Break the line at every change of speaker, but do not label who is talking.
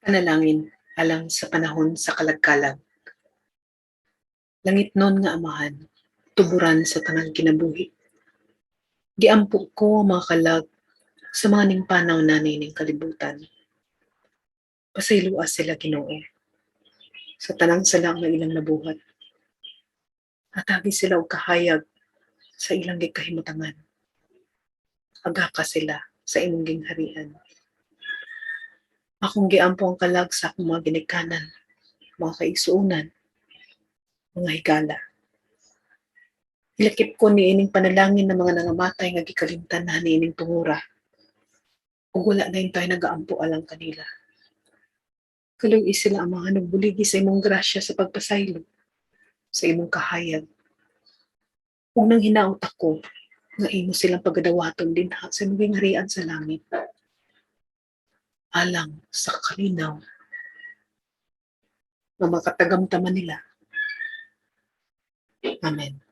Panalangin alang sa panahon sa kalagkalag. Langitnon nga Amahan, tuburan sa tanang kinabuhi. Giampo ko ang mga kalag sa mga ningpanaw na niining kalibutan. Pasayloa sila, Ginoo, sa tanang sala nga ilang nabuhat. Hatagi sila og kahayag sa ilang gikahimutangan. Agaka sila sa imong gingharian. Akong giampo ang kalag sa akong mga ginikanan, mga kaigsuonan, mga higala. Ilakip ko niining panalangin ng mga nangamatay nga gikalimtan na niining tungura. Ug wala na tayo nagaampo alang kanila. Kaluy sila, Amahan, ug buligi sa imong grasya sa pagpasaylo, sa imong kahayag. Ug nanghinaot ako nga imo silang pagadawaton dinha sa imong gingharian sa langit. Alang sa kalinaw nga makatagamtaman nila. Amen.